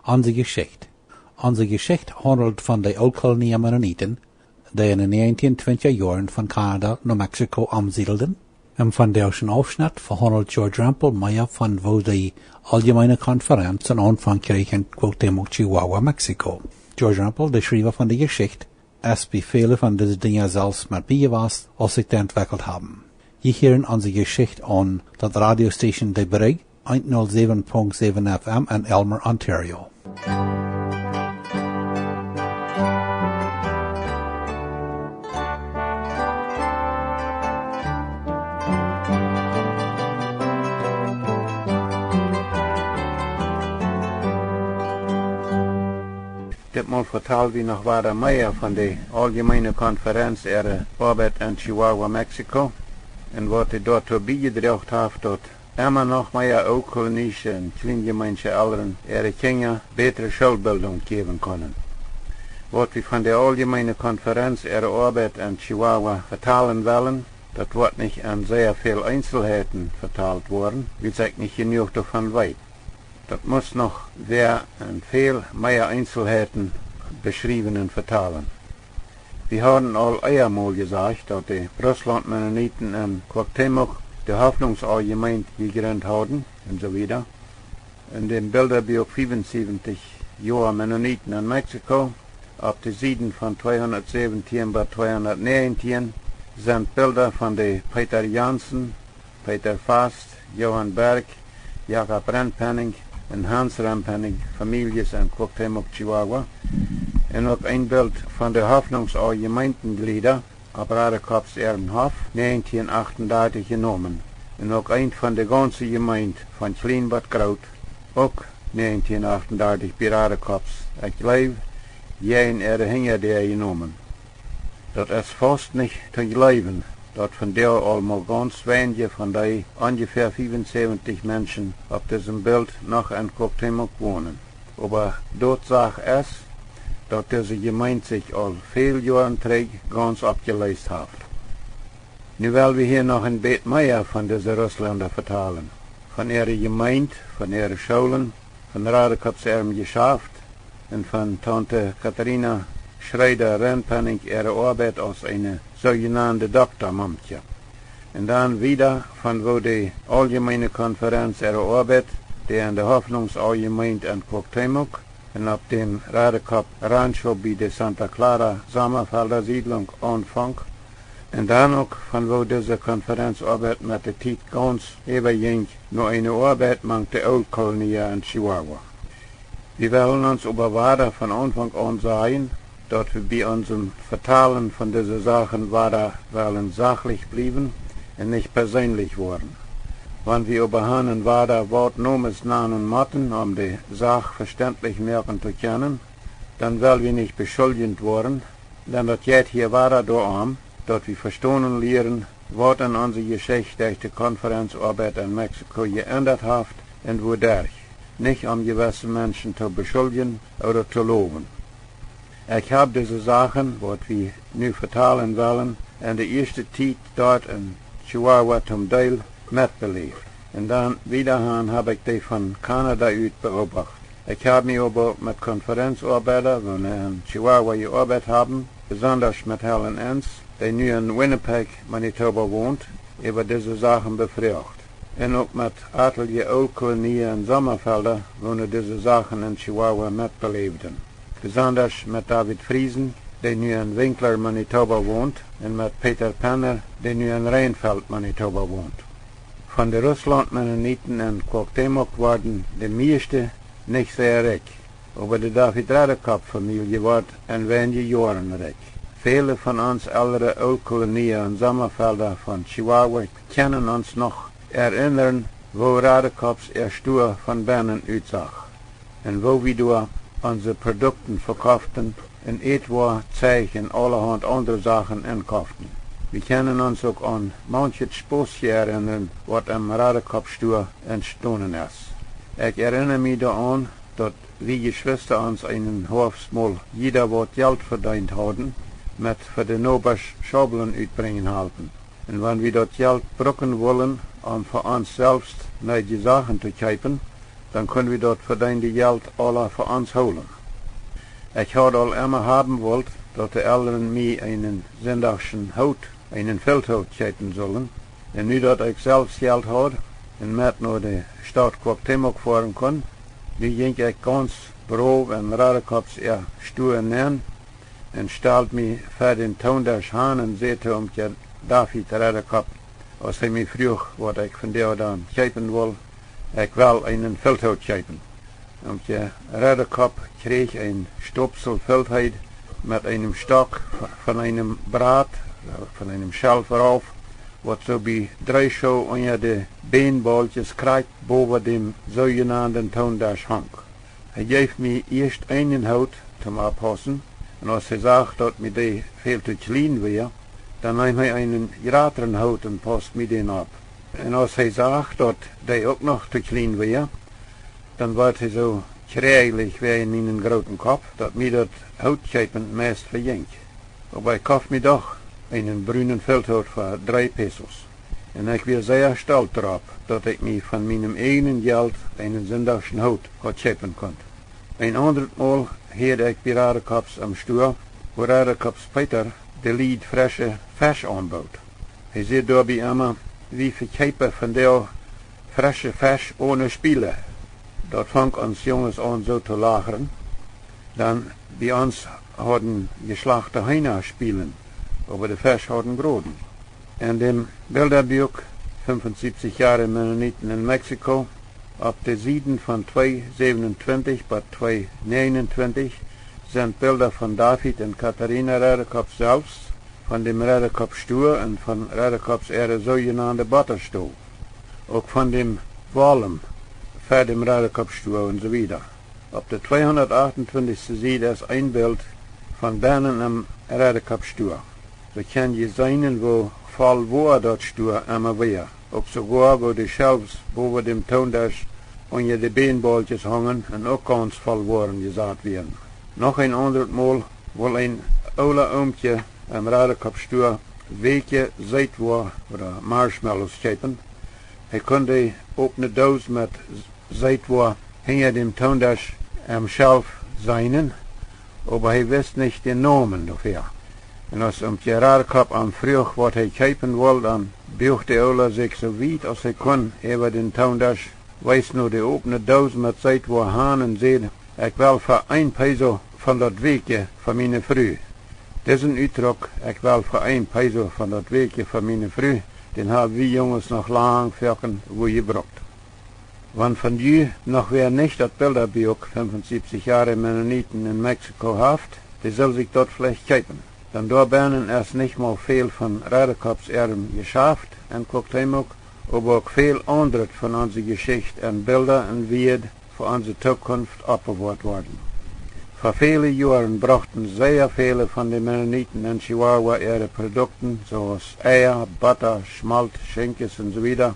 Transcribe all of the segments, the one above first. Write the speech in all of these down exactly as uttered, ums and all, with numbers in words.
Onse Jeschicht. Onse Jeschicht haundelt von de Ooltkolonie Mennoniten, dee en de näajentieen twintja Joaren von Kanada no Mexiko omsiedelden, un von disen Aufschnett vehaundelt George Rempel mea von woo de Auljemeene Konferenz en Aunfank kjrieech en Cuauhtémoc, Chihuahua, Mexiko. George Rempel, de Schriewa von de Jeschicht, es bie väle von dise Dinja selfst met bie jewast, aus sikj dee entwekjelt haben. Jie hieren onse Jeschicht aun daut Radiostation De Brigj, eent null säwen Punkt säwen F M en Aylmer, Ontario. Ditmol vetal wie noch wieda mea von de Auljemeene Konferenz äare Oabeit en Chihuahua, Mexiko, un waut dee doatoo biejedroagen haft, daut emma noch mea ooltkolonische un kjleenjemeensche Elren äare Kjinja bätre Schoolbildunk jäwen kunnen. Waut wie von de Auljemeene Konferenz äare Oabeit en Chihuahua vetalen wellen, daut woat nich en sea väl Eenselheiten vetalt woaren, wiels ekj nich jenuach doavon weet. Daut mott noch wäa en väl mea Eenselheiten beschriewen un vetalen. Wie hauden aul eemol jesajcht, daut de Russlaunt Mennoniten en Cuauhtémoc de Hoffnungsau Jemeent jejrint hauden un soo wieda. En däm Bildabuak fiefunsiewentig Joa Mennoniten en Mexiko, opp de Sieden von tweehundatsäwentieen bat tweehundatnäajentieen, sent Bilda von de Peter Janzen, Peter Fast, Johan Berg, Jakob Rempenning un Hans Rempenning Famieljes en Cuauhtémoc, Chihuahua, un uk een Bilt von de Hoffnungsau Jemeentenjlieda opp Radekopps äaren Hoff, näajentieen achtundartich jenomen, un uk eent von de gaunze Jemeent, von kjlien bat groot, uk näajentieen achtundartich bie Radekopps, ekj jleew, jäajen äare Hinjadäa jenomen. Daut es faust nich to jleewen, daut vondoag aul mau gaunz weinje von dee onjefäa fiefunsiewentig Menschen opp disem Bilt noch en Cuauhtémoc wonen. Oba Tautsach es, daut dise Jemeent sikj aul väl Joaren trigj gaunz oppjeleest haft. Nu well wie hia noch een bät mea von dise Russlenda vetalen. Von äare Jemeent, von äare Schoolen, von Radekopps äarem Jeschaft un von Taunte Katharina Schreeder Rempenning äare Oabeit aus eene soojenande Doktamumkje. Un dan wieda von woo de Auljemeene Konferenz äare Oabeit, dee en de Hoffnungsau Jemeent en Cuauhtémoc un opp däm Radekopp Rancho bie de Santa Clara Sommafelda Siedlunk aunfonk, un dan uk von woo dise Konferenzoabeit met de Tiet gaunz äwajinkj no eene Oabeit mank de Ooltkolonia en Chihuahua. Wie wellen ons oba wada von Aunfank aun sajen, daut wie bie onsem Vetalen von dise Sachen wada wellen sachlich bliewen un nich peseenlich woaren. Wan wie oba han un wada waut Nomes nanen motten, om de Sach vestentlich moaken to kjennen, dan well wie nich beschuldjent woaren, dan daut jeit hia wada doarom, daut wie vestonen lieren, waut en onse Jeschicht derch de Konferenzoabeit en Mexiko jeendat haft un wuaderch, nich om jewesse Menschen to beschuldjen ooda to lowen. Ekj hab dise Sachen, waut wie nu vetalen wellen, en de ieeschte Tiet doa en Chihuahua toom Deel metbeläft. Un dan wieda han hab ekj dee von Kanada ut beobacht. Ekj hab mie oba met Konferenzoabeida, waut en Chihuahua jeoabeit haben, besondasch met Helen Enns, dee nu en Winnipeg, Manitoba wont, äwa dise Sachen befroacht. Un uk met atelje Ooltkolonia un Sommafelda, waut dise Sachen en Chihuahua metbeläwden. Besondasch met David Friesen, dee nu en Winkler, Manitoba wont, un met Peter Penner, dee nu en Reinfeld, Manitoba wont. Von de Russlaunt Mennoniten en Cuauhtémoc worden de mieeschte nich sea rikj, oba de David Radekopp Famielje wort en weinje Joaren rikj. Väle von ons elre Ooltkolonia un Sommafelda von Chihuahua kjennen ons noch erinnren, woo Radekopps äa Stua von bennen utsach, un woo wie doa onse Produkten vekoften un Ätwoa, Zeich un aulahaunt aundre Sachen enkofften. Wie kjennen ons uk aun maunchet Spooskje erinnren, waut em Radekopps Stua entstonen es. Ekj erinna mie doaraun, daut wie Jeschwista ons eenen Hoafstmol jieda waut Jelt vedeent hauden, met fa de Nobasch Schaublen utbrinjen halpen. Un wan wie daut Jelt brucken wullen, om fa ons selfst needje Sachen to kjeepen, dan kunn wie daut vedeende Jelt aula fa ons hoolen. Ekj haud aul emma haben wult, daut de Elren mie eenen sindachschen Hoot, eenen Filthoot kjeepen sullen. Un nu daut ekj selfst Jelt haud un met no de Staut Cuauhtémoc foaren kunn, nu jinkj ekj gaunz brow en Redekops äa Stua nenn un stald mie ver dän Toondesch han un säd to Omkje David Redekop, aus hee mie fruach, waut ekj von däa dan kjeepen wull: "Ekj well eenen Filthoot kjeepen." Omkje Redekop kjrieech een Stopsel Filtheid met eenem Stock von eenem Brat, von eenem Schelf rauf, waut soo bie dree Schoo unja de Bänbaulkjes krakjt bowa däm soojenanden Toondesch hunk. Hee jeef mie ieescht eenen Hoot toom oppaussen, un aus hee sach, daut mie dee väl too kjlien wia, dan neem hee eenen jratren Hoot un paust mie dän opp. Un aus hee sach, daut dee uk noch too kjlien wia, dan wort hee soo kjräajlich wäajen mienen grooten Kopp, daut mie daut Hootkjeepen meist vejinkj. Oba ekj koft mie doch eenen brunen Filthoot fa dree Pesos. Un ekj wia sea stolt doaropp, daut ekj mie von mienem ieejnen Jelt eenen sindachschen Hoot haud kjeepen kunt. Een aundret Mol hieed ekj bie Redekops aum Stua, woo Redekops Peter de Lied fresche Fesch aunbood. Hee säd doabie emma: "Wie vekjeepen vondoag fresche Fesch one Spielen." Daut funk ons Junges aun soo to lachren, dan bie ons hauden jeschlachte Heena Spielen, oba de Fesch hauden Groden. En däm Bildabuak Fünfundsiebzig Jahre Mennoniten in Mexiko, opp de Sieden von twee säwenuntwintich bat twee näajenuntwintich, sent Bilda von David un Katharina Redekop selfst, von däm Redekop Stua un von Redekops äare soojenande Bottastow, uk von däm Wolm ver däm Redekop Stua un soo wieda. Opp de tweehundatachtuntwintichste Sied es een Bilt von bennen em Redekop Stua. Soo kjenn jie seenen, woo voll woa daut Stua emma wia. Uk soogoa, woo de Schelfs bowa däm Toondesch unja de Bänbaulkjes hungen un uk gaunz voll Woaren jesat wieren. Noch een aundret Mol wull een oola Omkje em Redekop Stua wäkje Seetwoa oda Marshmallows kjeepen. Hee kunn de opne Doos met Seetwoa hinja däm Toondesch em Schelf seenen, oba hee wist nich dän Nomen doafäa. Un aus Omkje Redekop am fruach, waut hee kjeepen wull, dan buach de Oola sikj soo wiet aus hee kunn äwa dän Toondesch, wees no de opne Doos met Seetwoa han un säd: "Ekj well fa een Peso von daut Wäkje fa miene Fru." Disen Utdruck, "Ekj well fa een Peso von daut Wäkje fa miene Fru", dän hab wie Junges noch lang foaken wua jebrukt. Wan von ju noch wäa nich daut Bildabuak Fünfundsiebzig Jahre Mennoniten in Mexiko haft, dee sull sikj daut veleicht kjeepen. Dan doa bennen es nich mau väl von Redekops äarem Jeschaft en Cuauhtémoc, oba uk väl aundret von onse Jeschicht en Bilda un Wieed fa onse Tookunft oppbewoat worden. Ver väle Joaren brochten sea väle von de Mennoniten en Chihuahua äare Produkten, soo aus Eia, Botta, Schmolt, Schinkjes un soo wieda,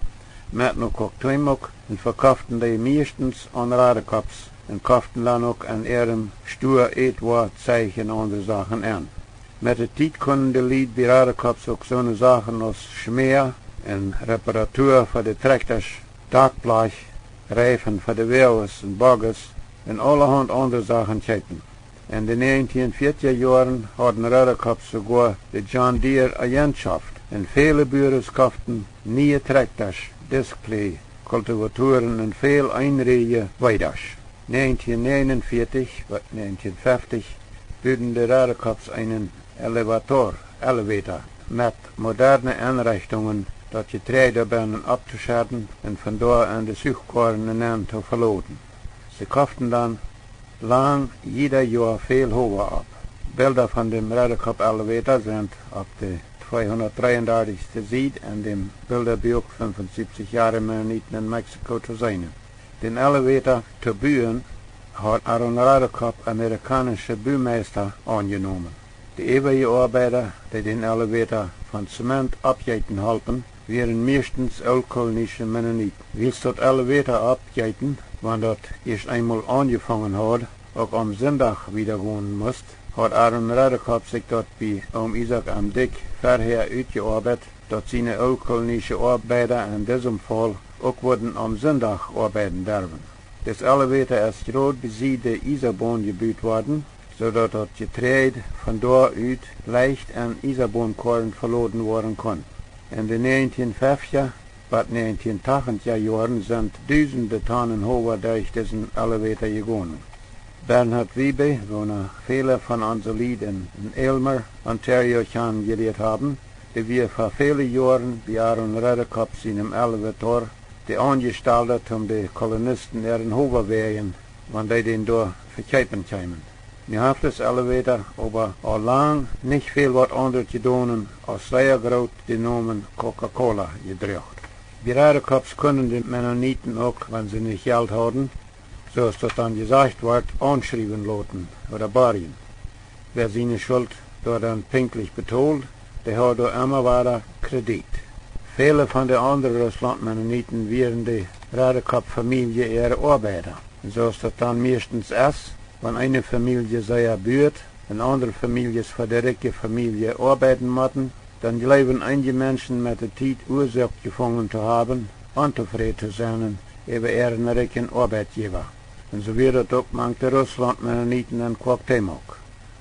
met no Cuauhtémoc un vekoften dee mieeschtens aun Redekops un koften dan uk en äarem Stua Ätwoa, Zeich un aundre Sachen en. Met de Tiet kunnen de Lied bie Redekops uk soone Sachen aus Schmäa un Reparatua fa de Trakjtasch, Dakblach, Reifen fa de Woages un Bogges un aulahaunt aundre Sachen kjeepen. En de näajentieenveatja Joaren hauden Redekops soogoa de John Deere Ajentschoft un väle Buares koften niee Trakjtasch, Diskplee, Kultivatoren un väl eenräje Weedasch. Näajentieennegenunveatich bat näajentieenfeftich buden de Redekops eenen Elevator, Elevator, met moderne Enrechtungen, daut Jetreid doabennen opptoschedden un von doa en de Zuchkoaren nenn to veloden. See koften dan lang jieda Joa väl Howa opp. Bilda von däm Redekop Elevator sent opp de tweehundatdreeundartichste Sied en däm Bildabuak Fünfundsiebzig Jahre Mennoniten in Mexiko to seenen. Dän Elevator to buen haud Aaron Redekop amerikaunische Bumeista aunjenomen. De äwaje Oabeida, dee dän Elevator von Zement oppjeeten holpen, wieren mieeschtens ooltkolonische Mennoniten. Wiels daut Elevator oppjeeten, wan daut ieescht eemol aunjefongen haud, uk aum Sindach wieda gonen must, haud Aaron Redekop sikj daut bie Oom Isaak M. Dyck verhäa utjeoabeit, daut siene ooltkolonische Oabeida en disem Faul uk wudden aum Sindach oabeiden derwen. Dis Elevator es jrod bie Sied de Iesaboon jebut worden, soo daut daut Jetreid von doa ut leicht en Iesaboonkoaren veloden woaren kunn. En de negentien feftja bat negentien tachentja Joaren sent dusende Tonnen Hoowa derch disen Elevator jegonen. Bernhard Wiebe, woona väle von onse Lied en, en Aylmer, Ontario kjanen jelieet haben, dee wia fa väle Joaren bie Aaron Redekopp sienem Elevator de Aunjestalda, om de Kolonisten äaren Hoowa wäajen, wan dee dän doa vekjeepen kjeemen. Nu haft dis Elevator oba aul lang nich väl waut aundret jedonen aus sea groot dän Nomen Coca-Cola jedroagen. Bie Redekopps kunnen de Mennoniten uk, wan see nich Jelt hauden, soo aus daut dan jesajcht wort, aunschriewen loten ooda borjen. Wäa siene Schult doa dan pinkjtlich betold, dee haud doa emma wada Kredit. Väle von de aundre Russlaunt-Mennoniten wieren de Redekopp-Famielje äare Oabeida. Un soo aus daut dan mieeschtens es, wan eene Famielje sea buat un aundre Famieljes fa de rikje Famielje oabeiden motten, dan jleewen eenje Menschen met de Tiet Uasoak jefungen to haben, ontofräd to sennen äwa äaren rikjen Oabeitjäwa. Un soo wia daut uk mank de Russlaunt-Mennoniten en Cuauhtémoc.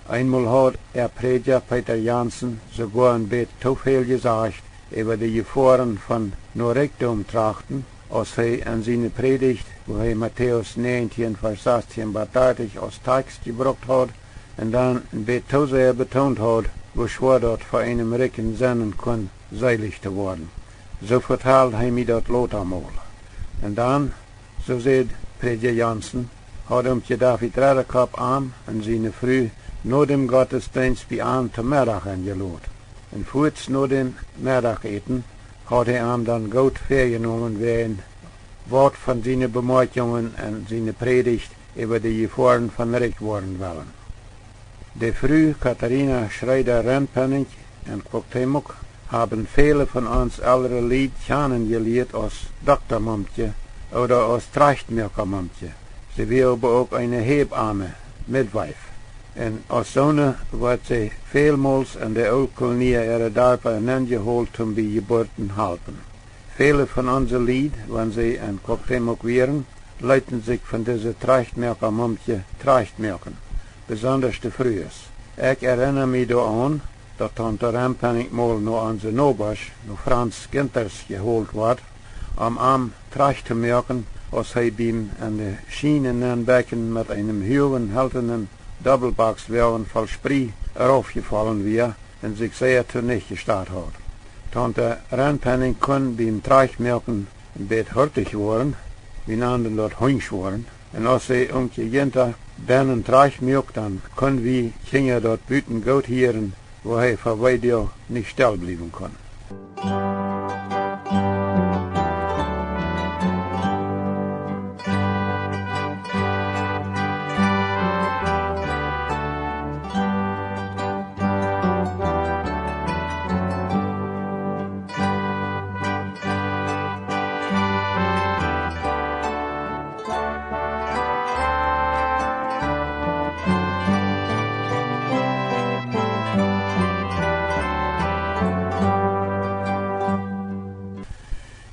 Eenmol haud äa Prädja Peter Janzen soogoa een bät too väl jesajcht äwa de Jefoaren von no Rikjdom trachten, aus hee en siene Prädicht, wua hee Matäus negentien, Varsch sastieen bat dartich aus Takjst jebrukt haud, un dan een bät too sea betoont haud, woo schwoa daut fa eenem Rikjen sennen kunn, seelich to woaren. Soo vetald hee mie daut lota mol. Un dan, soo säd Prädja Janzen, haud Oomkje David Redekopp am un siene Fru no däm Gottesdeenst bie an to Meddach enjelot. Un fuaz no däm Meddachäten haud hee am dan goot väajenomen wäajen waut von siene Bemoakjungen en siene Prädicht äwa de Jefoaren von rikj woaren wellen. De Fru Katharina Schreeder-Rempenning en Cuauhtémoc haben väle von ons elre Lied kjanen jelieet aus Dokta-Mumkje ooda aus Trajchtmoaka-Mumkje. See wia oba uk eene Häbame, midwife. Un aus soone wort see välmols en de Ooltkolonia äare Darpa nenjeholt, om bie Jeburten halpen. Väle von onse Lied, wan see en Cuauhtémoc wieren, leeten sikj von dise Trajchtmoaka-Mumkje trajchtmoaken, besondasch de Frues. Ekj erinna mie doaraun, daut Taunte Rempenning mol no onse Nobasch, no Franz Ginters, jeholt wort, om am trajcht to moaken, aus hee biem en de Schien nenbekjen met eenem huagen heltanen Dobbelboxwoagen voll Sprie raufjefollen wia un sikj sea tonicht jestat haud. Taunte Rempenning kunn biem trajchtmoaken een bät hurtich woaren, wie nanden daut hunjsch woaren, un aus see Oomkje Ginter bennen trajchtmuak, dan kunn wie Kjinja daut buten goot hieren, woo hee fa Weedoag nich stell bliewen kunn.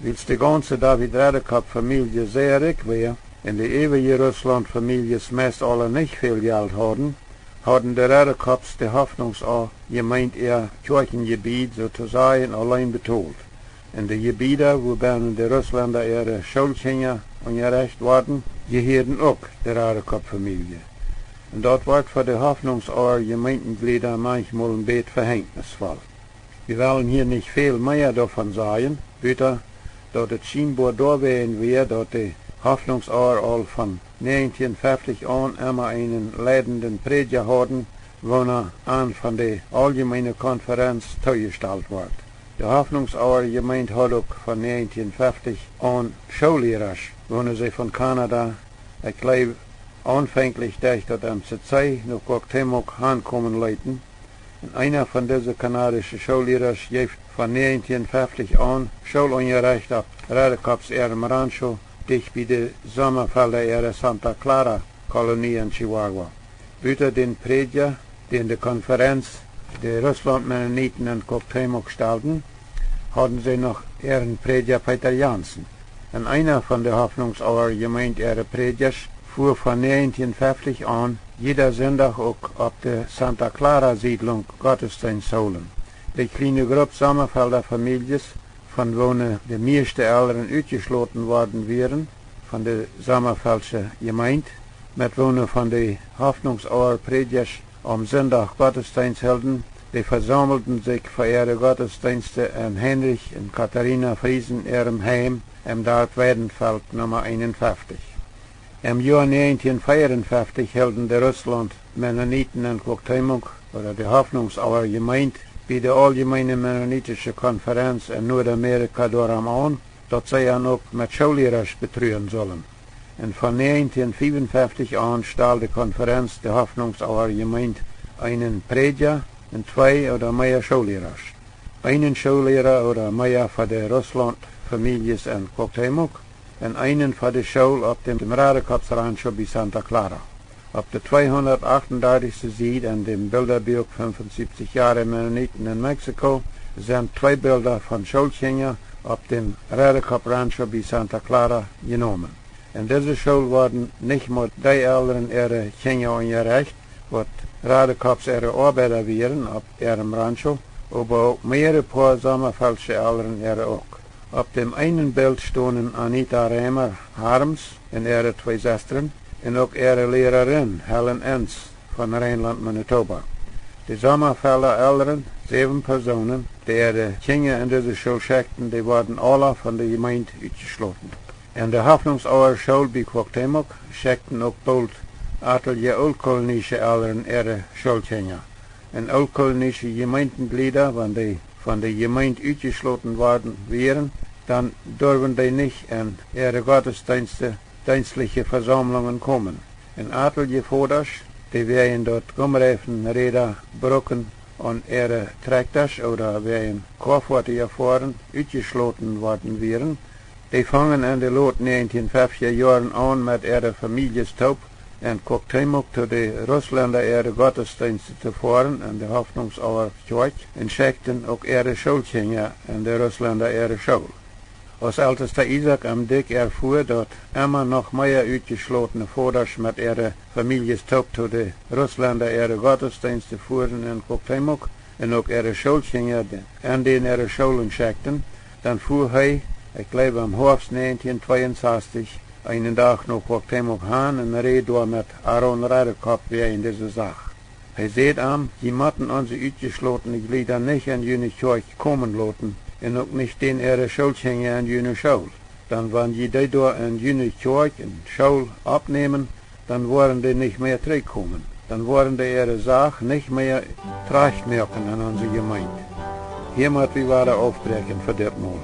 Wiels de gaunze David Redekopp Famielje sea rikj wia un de äwaje Russlaunt Famieljes meist aula nich väl Jelt hauden, hauden de Redekopps de Hoffnungsaua Jemeent äa Kjoakjenjebied soo to sajen auleen betolt. Un de Jebieda, wua bennen de Russlenda äare Schoolkjinja unjarecht worden, jehieeden uk de Redekopp Famielje. Un daut wort fa de Hoffnungsaua Jemeentenjlieda manchmol een bät vehenjnisvoll. Wie wellen hia nich väl mea doavon sajen, buta daut et schienboa doawäajen wia, daut de Hoffnungsaua aul von negentien feftich aun emma eenen leidenden Prädja hauden, woona an von de Auljemeene Konferenz toojestalt wort. De Hoffnungsaua Jemeent haud uk von negentien feftich aun Schoollierasch, woone see von Kanada, ekj jleew, aunfenkjlich derch daut M C C no Cuauhtémoc hankomen leeten, un eena von dise kanadische Schoollierasch jeef von negentien feftich aun Schoolunjarecht opp Redekopps äarem Rancho, dicht bie de Sommafelda äare Santa Clara Kolonie en Chihuahua. Buta dän Prädja, dän de Konferenz de Russlaunt Mennoniten en Cuauhtémoc stalden, hauden see noch äaren Prädja Peter Janzen. Un eena von de Hoffnungsauer Jemeent äare Prädjasch fua von näajentieen feftich aun jieda Sindach uk opp de Santa Clara Siedlunk Gottesdeenst hoolen. De kjliene Grupp Sommafelda Famieljes, von woone de mieeschte Elren utjeschloten worden wieren von de Sommafeldsche Jemeent, met woone von de Hoffnungsauer Prädjasch aum Sindach Gottesdeenst hilden, dee vesaumelden sikj fa äare Gottesdeenste en Heinrich un Katharina Friesen äarem Heim em Darp Weidenfeld Numma eenunfeftich. Em Joa näajentieen fiefenfeftich hilden de Russlaunt Mennoniten en Cuauhtémoc, ooda de Hoffnungsauer Jemeent, bie de Auljemeene Mennonitische Konferenz en Nuadamerika doarom aun, daut see an uk met Schoollierasch betruen sullen. Un von näajentieen fiefenfeftich aun stald de Konferenz de Hoffnungsauer Jemeent eenen Prädja un twee ooda mea Schoollierasch. Eenen Schoolliera ooda mea fa de Russlaunt Famieljes en Cuauhtémoc un eenen fa de School opp dem Redekops Rancho bie Santa Clara. Opp de tweehundatachtundartichste Sied en däm Bildabuak Fünfundsiebzig Jahre Mennoniten in Mexiko sent twee Bilda von Schoolkjinja opp dem Redekops Rancho bie Santa Clara jenomen. En dise School worden nich mau dee Elren äare Kjinja unjarecht, waut Redekops äare Oabeida wieren opp äarem Rancho, oba uk mearere poa Sommafeldsche Elren äare uk. Opp däm eenen Bilt stonen Anita Reimer Harms un äare twee Sestren un uk äare Lierarin Helen Enns von Reinlaunt, Manitoba. De Sommafelda Elren, säwen Persoonen, dee äare Kjinja en dise School schekjten, dee worden aula von de Jemeent utjeschloten. En de Hoffnungsauer School bie Cuauhtémoc schekjten uk boolt atelje ooltkolonische Elren äare Schoolkjinja. Un ooltkolonische Jemeentejlieda, wan dee von de Jemeent utjeschloten worden wieren, dan durwen dee nich en äare Gottesdeenste, deenstliche Vesaumlungen komen. Un atelje Vodasch, dee wäajen daut Gummireifen Räda bruken aun äare Trakjtasch ooda wäajen Koafoatieja foaren utjeschloten worden wieren, dee fungen en de lote näajentieen feftja Joaren aun met äare Famieljes toop en Cuauhtémoc to de Russlenda äare Gottesdeenste to foaren en de Hoffnungsauer Kjoakj un schekjten uk äare Schoolkjinja en de Russlenda äare School. Aus Eltesta Isaak M. Dyck erfua, daut emma noch mea utjeschlotne Vodasch met äare Famieljes toop to de Russlenda äare Gottesdeenste fuaren en Cuauhtémoc un uk äare Schoolkjinja en dän äare Schoolen schekjten, dan fua hee, ekj jleew em Hoafst näajentieen tweeunsastich, eenen Dach no Cuauhtémoc han un räd doa met Aaron Redekop wäajen dise Sach. Hee säd am: Jie motten onse utjeschlotne Jlieda nich en june Kjoakj komen loten un uk nich dän äare Schoolkjinja en june School. Dan wan jie dee doa en june Kjoakj un School oppnämen, dan woaren dee nich mea trigj komen. Dan woaren dee äare Sach nich mea trajcht moaken en onse Jemeent. Hia mott wie wada aufbräakjen fa dit Mol.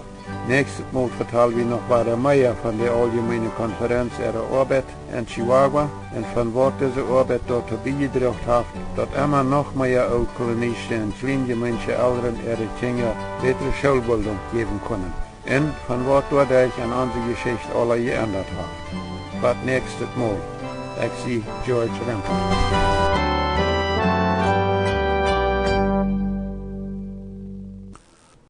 Näakjstet Mol vetal wie noch wada mea von de Auljemeene Konferenz äare Oabeit en Chihuahua un von waut dise Oabeit doatoo biejedroagen haft, daut emma noch mea ooltkolonische un kjlienjemeensche Elren äare Kjinja bätre Schoolbildunk jäwen kunnen, un von waut doaderch en onse Jeschicht aula jeendat haft. Bat näakjstet Mol. Ekj sie George Rempel.